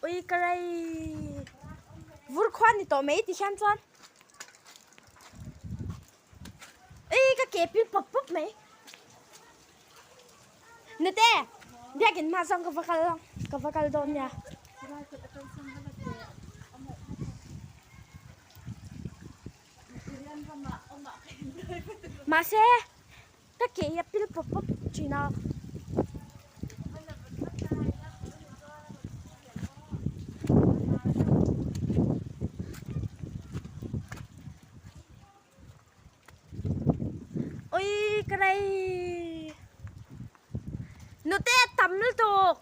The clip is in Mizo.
Ui ka rei vur khua ni tawh mai ti hian chuan ui ka ke pil pawp pawp mai nute biakin hma zawng ka va kal ang ka va kal dawn nia. Mahse ka ke hi a pil pawp pawp thin a. Ui ka rei nute a tam lutuk.